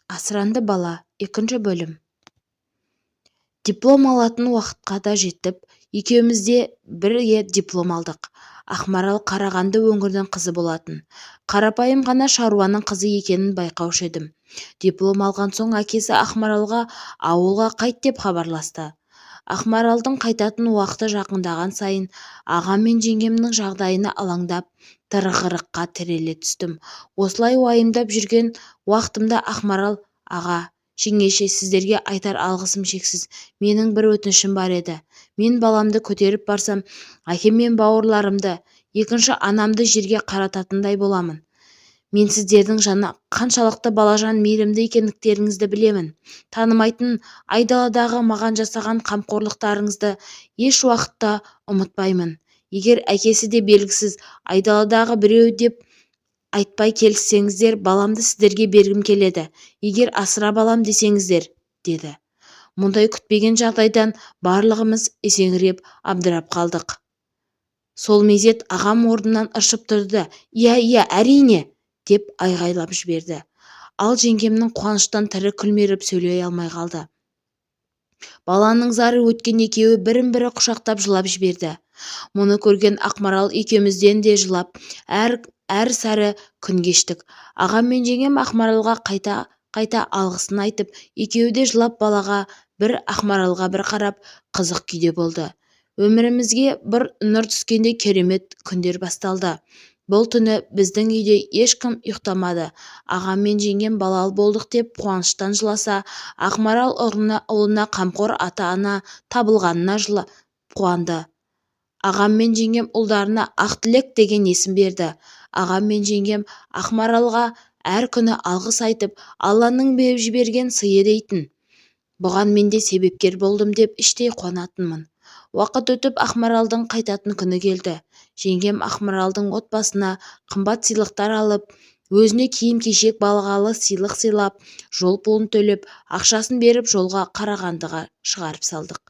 Асыранды бала. Екінші бөлім. Диплом алатын уақытқа да жеттік. Екеуміз де бірге диплом алдық. Ақмарал Қарағанды өңірінің қызы болатын. Қарапайым ғана шаруаның қызы екенін байқаушы едім. Диплом алған соң әкесі Ақмаралға ауылға қайт деп хабарласты. Ақмаралдың қайтатын уақыты жақындаған сайын ағам мен жеңгемнің жағдайына алаңдап, тығырыққа тіреле түстім. Осылай уайымдап жүрген уақытымда Ақмарал: «Аға, жеңеше, сіздерге айтар алғысым шексіз. Менің бір өтінішім бар еді. Мен баламды көтеріп барсам, әкем мен бауырларымды, екінші анамды жерге қарататындай боламын. Мен сіздердің жаны қаншалықты балажан, мейірімді екендіктеріңізді білемін. Танымайтын айдаладағы маған жасаған қамқорлықтарыңызды еш уақытта ұмытпаймын. Егер әкесі де белгісіз айдаладағы біреу деп айтпай келіссеңіздер, баламды сіздерге бергім келеді, егер асырап алам десеңіздер», – деді. Мұндай күтпеген жағдайдан барлығымыз есеңгіреп, абдырап қалдық. Сол мезет ағам орнынан ыршып тұрды да: «Иә, иә, әрине!» – деп айғайлап жіберді. Ал жеңгемнің қуаныштан тілі күлміреп, сөйлей алмай қалды. Баланың зары өткен екеуі бірін-бірі құшақтап жылап жіберді. Мұны көрген Ақмарал екеумізден де жылап, әр сәрі күн кештік. Ағам мен жеңгем Ақмаралға қайта-қайта алғысын айтып, екеуі де жылап, балаға бір, Ақмаралға бір қарап, қызық күйде болды. Өмірімізге бір нұр түскендей керемет күндер басталды. Бұл түні біздің үйде ешкім ұйықтамады. Ағам мен жеңгем балалы болдық деп қуаныштан жыласа, Ақмарал ұлына қамқор ата-ана табылғанына жылап қуанды. Ағам мен жеңгем ұлдарына Ақтілек деген есім берді. Ағам мен жеңгем Ақмаралға әр күні алғыс айтып, Алланың беріп жіберген сыйы дейтін. Бұған мен де себепкер болдым деп іштей қуанатынмын. Уақыт өтіп, Ақмаралдың қайтатын күні келді. Жеңгем Ақмаралдың отбасына қымбат сыйлықтар алып, өзіне киім-кешек, бағалы сыйлық сыйлап, жол пұлын төлеп, ақшасын беріп, жолға Қарағандыға шығарып салдық.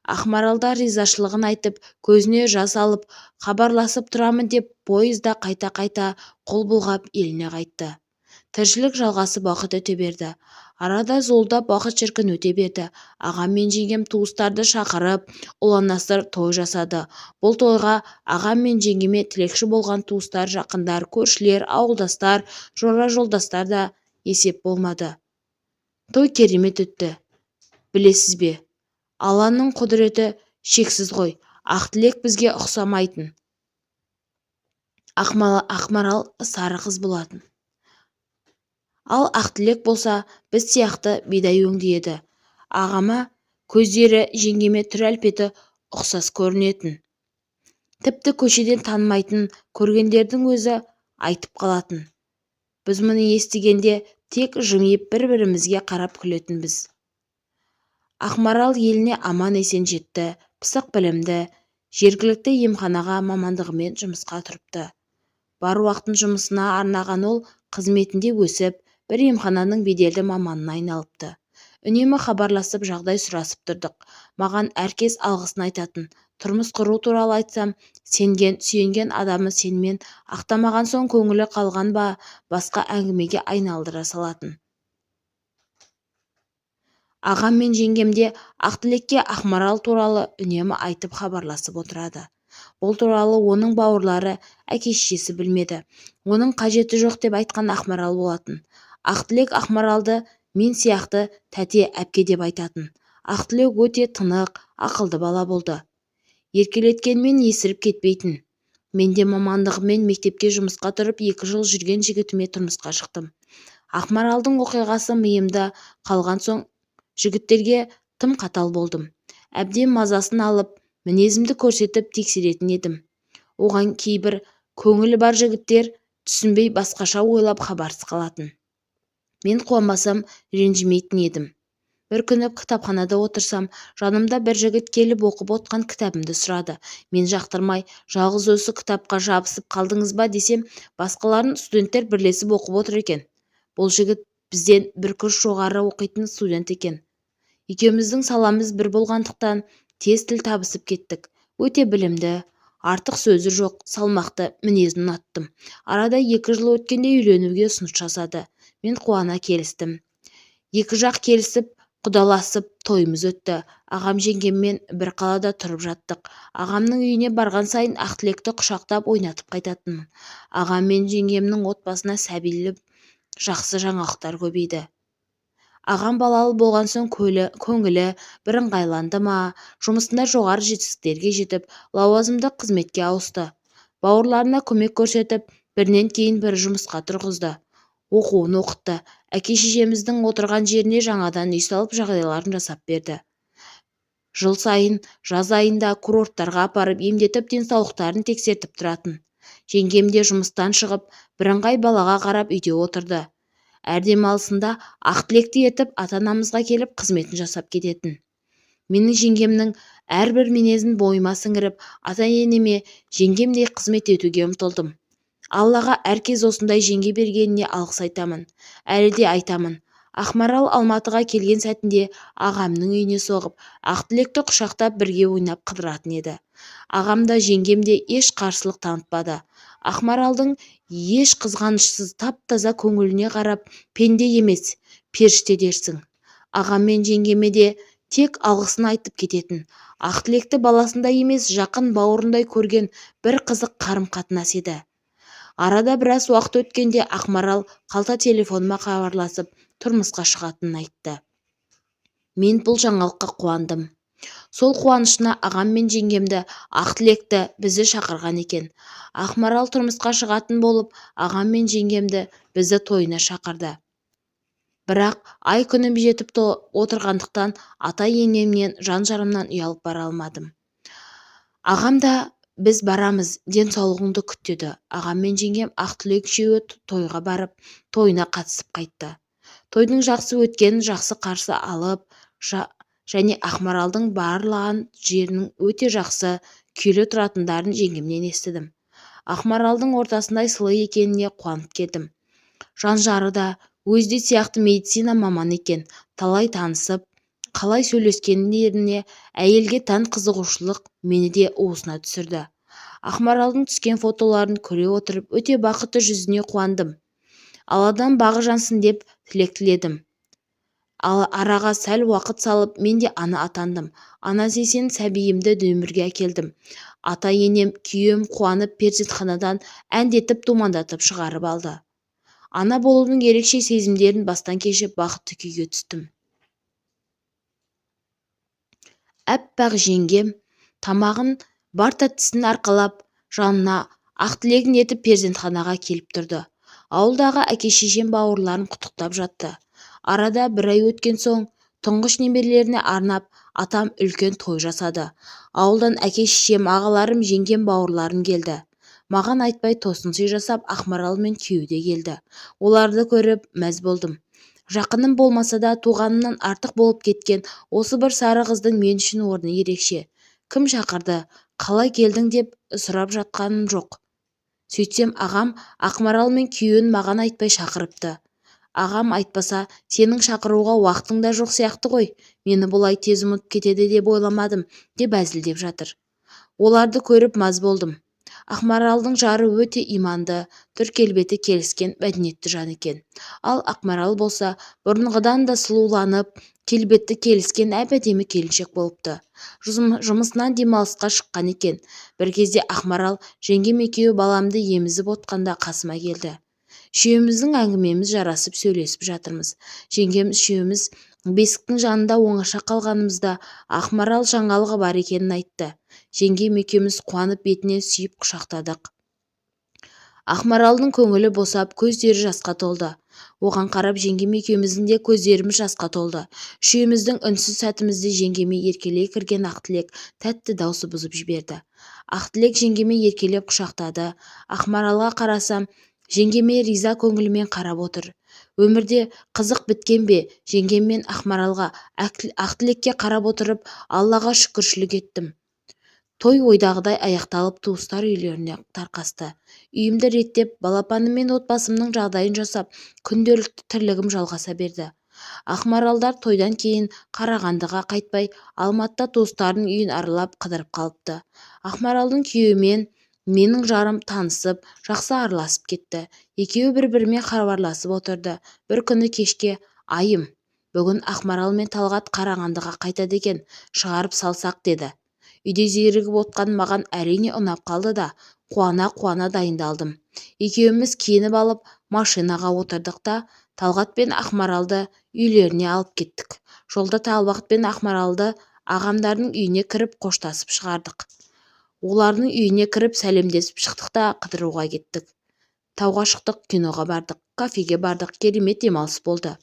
Ақмарал да ризашылығын айтып, көзіне жас алып, хабарласып тұрамын деп, пойызда қайта-қайта қол бұлғап еліне қайтты. Тіршілік жалғасып, уақыт өте берді. Арада зуылдап уақыт шіркін өте берді. Ағам мен жеңгем туыстарды шақырып, ұлан-асыр той жасады. Бұл тойға ағам мен жеңгеме тілекші болған туыстар, жақындар, көршілер, ауылдастар, жора-жолдастар да есеп болмады. Той керемет өтті. Білесіз бе, Алланың құдіреті шексіз ғой. Ақтілек бізге ұқсамайтын. Ақмарал сары қыз болатын. Ал Ақтілек болса, біз сияқты бидай өңді еді. Ағама көздері, жеңгеме түр-әлпеті ұқсас көрінетін. Тіпті көшеден танымайтын, көргендердің өзі айтып қалатын. Біз мұны естігенде тек жымиып, бір-бірімізге қарап күлетінбіз. Ақмарал еліне аман-есен жетті. Пысық, білімді, жергілікті емханаға мамандығымен жұмысқа тұрыпты. Бар уақытын жұмысына арнаған ол қызметінде өсіп, бір емхананың беделді маманына айналыпты. Үнемі хабарласып, жағдай сұрасып тұрдық. Маған әркез алғысын айтатын. Тұрмыс құру туралы айтсам, сенген, сүйенген адамы сенімен ақтамаған соң көңілі қалған ба, басқа әңгімеге айналдыра салатын. Ағам мен жеңгем де Ақтілекке Ақмарал туралы үнемі айтып, хабарласып отырады. Бұл туралы оның бауырлары, әке-шешесі білмеді. Оның қажеті жоқ деп айтқан Ақмарал болатын. Ақтілек Ақмаралды мен сияқты тәте, әпке деп айтатын. Ақтілек өте тынық, ақылды бала болды. Еркелеткенмен есіріп кетпейтін. Мен де мамандығыммен мектепке жұмысқа тұрып, 2 жыл жүрген жігітіме тұрмысқа шықтым. Ақмаралдың оқиғасы миымда қалған соң жігіттерге тым қатал болдым. Әбден мазасын алып, мінезімді көрсетіп тексеретін едім. Оған кейбір көңілі бар жігіттер түсінбей, басқаша ойлап, хабарсыз қалатын. Мен қуанбасам, ренжімейтін едім. Бір күні кітапханада отырсам, жанымда бір жігіт келіп, оқып отқан кітабымды сұрады. Мен жақтырмай, «Жалғыз осы кітапқа жабысып қалдыңыз ба?» десем, басқаларын студенттер бірлесіп оқып отыр екен. Бұл жігіт бізден бір курс жоғары оқитын студент екен. Екеуміздің саламыз бір болғандықтан, тез тіл табысып кеттік. Өте білімді, артық сөзі жоқ, салмақты мінезін ұнаттым. Арада 2 жыл өткенде үйленуге ұсыныс жасады. Мен қуана келістім. Екі жақ келісіп, құдаласып, тойымыз өтті. Ағам жеңгеммен бір қалада тұрып жаттық. Ағамның үйіне барған сайын Ақтілекті құшақтап ойнатып қайтатынмын. Ағам мен жеңгемнің отбасына сәбилі жақсы жаңалықтар көбейді. Ағам балалы болған соң көңілі бір ыңғайланды ма, жұмысында жоғары жетістіктерге жетіп, лауазымды қызметке ауысты. Бауырларына көмек көрсетіп, бірінен кейін бірі жұмысқа тұрғызды. Оқуын оқытты. Әке-шешеміздің отырған жеріне жаңадан үй салып, жағдайларын жасап берді. Жыл сайын жаз айында курорттарға апарып емдетіп, денсаулықтарын тексертіп тұратын. Жеңгем де жұмыстан шығып, бірыңғай балаға қарап үйде отырды. Әр демалысында Ақтілекті ертіп ата-анамызға келіп қызметін жасап кететін. Менің жеңгемнің әрбір мінезін бойыма сіңіріп, ата-енеме жеңгемдей қызмет етуге ұмтылдым. Аллаға әркез осындай жеңге бергеніне алғыс айтамын. Әлі де айтамын. Ақмарал Алматыға келген сәтінде ағамның үйіне соғып, Ақтілекті құшақтап бірге ойнап қыдыратын еді. Ағам да жеңгем де еш қарсылық танытпады. Ақмаралдың еш қызғанышсыз тап-таза көңіліне қарап, пенде емес, періште дерсің. Ағам мен жеңгеме де тек алғысын айтып кететін. Ақтілекті баласындай емес, жақын бауырындай көрген бір қызық қарым-қатынас еді. Арада біраз уақыт өткенде Ақмарал қалта телефоныма хабарласып, тұрмысқа шығатынын айтты. Мен бұл жаңалыққа қуандым. Сол қуанышына ағам мен жеңгемді, Ақтілекті, бізді шақырған екен. Ақмарал тұрмысқа шығатын болып, ағам мен жеңгемді, бізді тойына шақырды. Бірақ ай күнім жетіп отырғандықтан ата-енемнен, жан-жарымнан ұялып бара алмадым. Ағам да біз барамыз, денсаулығыңды күт деді. Ағам мен жеңгем Ақтілек үшеуі тойға барып, тойына қатысып қайтты. Тойдың жақсы өткенін, жақсы қарсы алып, және Ақмаралдың барлаған жерінің өте жақсы күйлі тұратындарын жеңгемнен естідім. Ақмаралдың ортасындай сылы екеніне қуанып келдім. Жан-жары да өзі де сияқты медицина маманы екен. Талай танысып, қалай сөйлескендеріне әйелге тән қызығушылық мені де уысына түсірді. Ақмаралдың түскен фотоларын көре отырып, өте бақытты жүзіне қуандым. Алладан бағы жансын деп тілек тіледім. Араға сәл уақыт салып, мен де ана атандым. Ана сесен сәбиімді өмірге әкелдім. Ата-енем, күйеуім қуанып перзентханадан әндетіп думандатып шығарып алды. Ана болудың ерекше сезімдерін бастан кешіп, бақытты күйге түстім. Әппақ жеңгем тамағын бар тәттісін арқалап, жанына Ақтілегін ертіп перзентханаға келіп тұрды. Ауылдағы әке-шешем бауырларым құттықтап жатты. Арада бір ай өткен соң тұңғыш немерелеріне арнап атам үлкен той жасады. Ауылдан әке-шешем, ағаларым, жеңгем, бауырларым келді. Маған айтпай тосын сый жасап, Ақмарал мен күйеуі де келді. Оларды көріп мәз болдым. Жақыным болмаса да туғанымнан артық болып кеткен осы бір сары қыздың мен үшін орны ерекше. Кім шақырды, қалай келдің деп сұрап жатқаным жоқ. Сөйтсем ағам Ақмарал мен күйеуін маған айтпай шақырыпты. Ағам айтпаса, сенің шақыруға уақытың да жоқ сияқты ғой, мені бұлай тез ұмытып кетеді деп ойламадым, деп әзілдеп жатыр. Оларды көріп маз болдым. Ақмаралдың жары өте иманды, түр келбеті келіскен мәдениетті жан екен. Ал Ақмарал болса, бұрынғыдан да сұлуланып, келбетті келіскен әп-әдемі келіншек болыпты. Жұмысынан демалысқа шыққан екен. Бір кезде Ақмарал жеңгем екеуі баламды емізіп отқанда қасыма келді. Үшеуміздің әңгімеміз жарасып сөйлесіп жатырмыз. Жеңгем үшеуміз бесіктің жанында оңаша қалғанымызда Ақмарал жаңалығы бар екенін айтты. Жеңгем екеуміз қуанып бетінен сүйіп құшақтадық. Ақмаралдың көңілі босап, көздері жасқа толды. Оған қарап жеңгем екеуміздің де көздеріміз жасқа толды. Үшеуміздің үнсіз сәтімізді жеңгеме еркелей кірген Ақтілек тәтті даусы бұзып жіберді. Ақтілек жеңгеме еркелеп құшақтады. Ақмаралға қарасам, жеңгеме риза көңілімен қарап отыр. Өмірде қызық біткен бе, жеңгем мен Ақмаралға, Ақтілекке қарап отырып, Аллаға шүкіршілік еттім. Той ойдағыдай аяқталып, туыстар үйлеріне тарқасты. Үйімді реттеп, балапаным мен отбасымның жағдайын жасап, күнделікті тірлігім жалғаса берді. Ақмаралдар тойдан кейін Қарағандыға қайтпай, Алматыда туыстарының үйін аралап қыдырып қалыпты. Ақмаралдың күйеуімен менің жарым танысып, жақсы араласып кетті. Екеуі бір-бірімен хабарласып отырды. Бір күні кешке, «Айым, Бүгін Ақмарал мен Талғат Қарағандыға қайтады екен, шығарып салсақ деді. Үйде зерігіп отқан маған әрине ұнап қалды да, қуана-қуана дайындалдым. Екеуміз киініп алып, машинаға отырдық та, Талғат пен Ақмаралды үйлеріне алып кеттік. Жолда Талғат пен Ақмаралды ағамдардың үйіне кіріп қоштасып шығардық. Олардың үйіне кіріп сәлемдесіп шықтық та қыдыруға кеттік. Тауға шықтық, киноға бардық, кафеге бардық, керемет демалыс болды.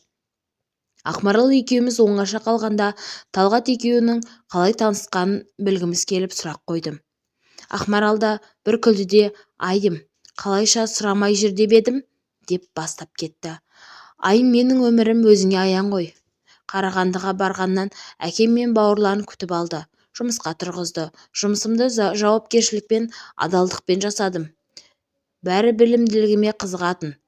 Ақмарал екеуміз оңаша қалғанда Талғат екеуінің қалай танысқанын білгіміз келіп сұрақ қойдым. Ақмарал да бір күлді де, Айым, қалайша сұрамай жүр деп едім, деп бастап кетті. Айым, менің өмірім өзіңе аян ғой. Қарағандыға барғаннан әкем мен бауырларын күтіп алды, жұмысқа тұрғызды. Жұмысымды жауапкершілікпен, адалдықпен жасадым. Бәрі білімділігіме қызығатын.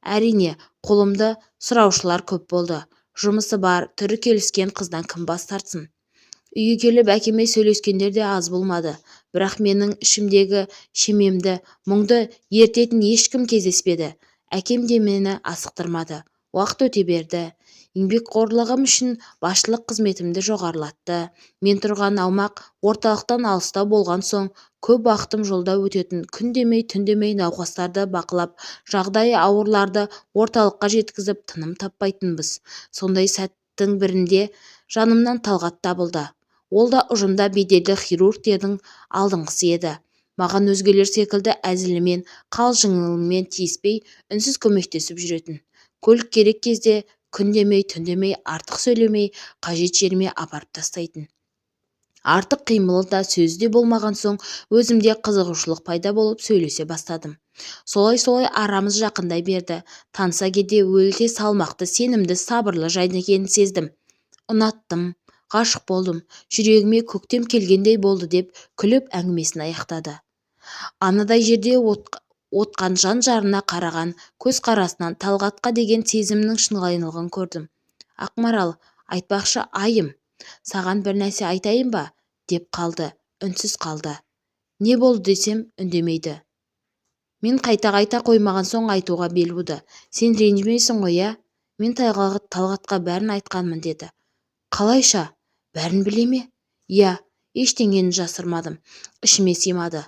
Әрине, қолымды сұраушылар көп болды. Жұмысы бар, түрі келіскен қыздан кім бас тартсын? Үйге келіп әкеме сөйлескендер де аз болмады. Бірақ менің ішімдегі шемемді, мұңды ертетін ешкім кездеспеді. Әкем де мені асықтырмады. Уақыт өте берді. Еңбекқорлығым үшін басшылық қызметімді жоғарылатты. Мен тұрған аумақ орталықтан алыстау болған соң, көп уақытым жолда өтетін. Күн демей, түн демей науқастарды бақылап, жағдайы ауырларды орталыққа жеткізіп, тыным таппайтынбыз. Сондай сәттің бірінде жанымнан Талғат табылды. Ол да ұжымда беделді хирургтердің алдыңғысы еді. Маған өзгелер секілді әзілімен, қалжыңымен тиіспей, үнсіз көмектесіп жүретін. Көлік керек кезде күн демей, түн демей, артық сөйлемей, қажет жеріме апарып тастайтын. Артық қимылы да сөзі де болмаған соң өзімде қызығушылық пайда болып сөйлесе бастадым. Солай-солай арамыз жақындай берді. Таныса келе өте салмақты, сенімді, сабырлы жан екенін сездім. Ұнаттым, ғашық болдым, жүрегіме көктем келгендей болды деп күліп әңгімесін аяқтады. Анадай жерде отқан жан-жарына қараған көзқарасынан Талғатқа деген сезімінің шынайылығын көрдім. Ақмарал, айтпақшы Айым, саған бір нәрсе айтайын ба, деп қалды, үнсіз қалды. Не болды десем, үндемейді. Мен қайта-қайта қоймаған соң айтуға бел буды. Сен ренжімейсің ғой, ә? Мен Талғатқа бәрін айтқанмын деді. Қалайша? Бәрін біле ме? Иә, ештеңені жасырмадым. Ішіме сыймады.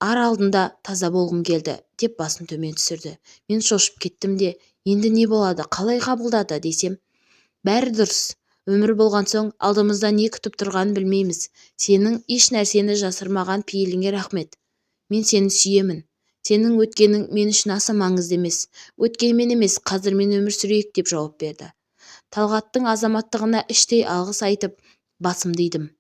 Ар алдында таза болғым келді, деп басын төмен түсірді. Мен шошып кеттім де, енді не болады, қалай қабылдады десем, бәрі дұрыс. Өмір болған соң алдымызда не күтіп тұрғанын білмейміз. Сенің еш нәрсені жасырмаған пейіліңе рахмет. Мен сені сүйемін. Сенің өткенің мен үшін аса маңызды емес. Өткенмен емес, қазірмен өмір сүрейік деп жауап берді. Талғаттың азаматтығына іштей алғыс айтып, басымды идім.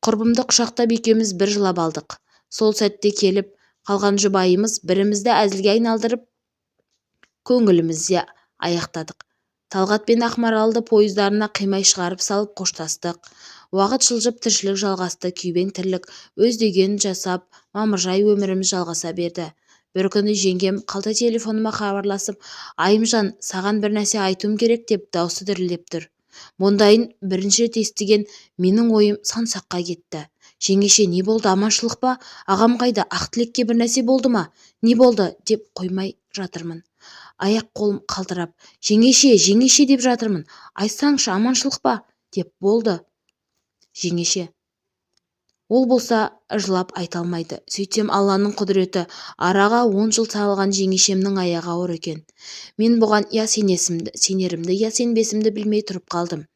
Құрбымды құшақтап екеуміз бір жылап алдық. Сол сәтте келіп қалған жұбайымыз бірімізді әзілге айналдырып, көңілімізде аяқтадық. Талғат пен Ақмаралды пойыздарына қимай шығарып салып қоштастық. Уақыт жылжып, тіршілік жалғасты, күйбең тірлік, өз дегенін жасап, мамыржай өміріміз жалғаса берді. Бір күні жеңгем қалта телефоныма хабарласып, Айымжан, саған бір нәрсе айтуым керек деп даусы дірілдеп тұр. Мұндайын бірінші рет естіген менің ойым сан-саққа кетті. Жеңеше, не болды, аманшылық па? Ағам қайда? Ақтілекке бір нәрсе болды ма? Не болды деп қоймай жатырмын. Аяқ қолым қалтырап, жеңеше, жеңеше деп жатырмын. Айтсаңшы, аманшылық па? Деп болды. Жеңеше. Ол болса жылап айта алмайды. Сөйтсем Алланың құдіреті, араға 10 жыл салған жеңешемнің аяғы ауыр екен. Мен бұған я сенерімді, я сенбесімді білмей тұрып қалдым.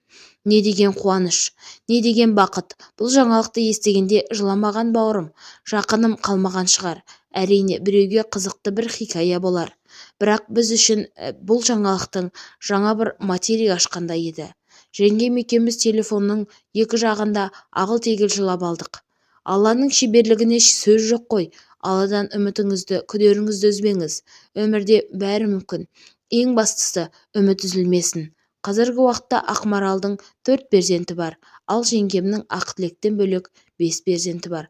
Не деген қуаныш, не деген бақыт. Бұл жаңалықты естігенде жыламаған бауырым, жақыным қалмаған шығар. Әрине, біреуге қызықты бір хикая болар. Бірақ біз үшін бұл жаңалықтың жаңа бір материк ашқандай еді. Жеңгем екеуміз телефонның екі жағында ағыл-тегіл жылап алдық. Алланың шеберлігіне сөз жоқ қой. Алладан үмітіңізді, күдеріңізді үзбеңіз. Өмірде бәрі мүмкін. Ең бастысы үміт үзілмесін. Қазіргі уақытта Ақмаралдың 4 перзенті бар, ал жеңгемнің Ақтілектен бөлек 5 перзенті бар.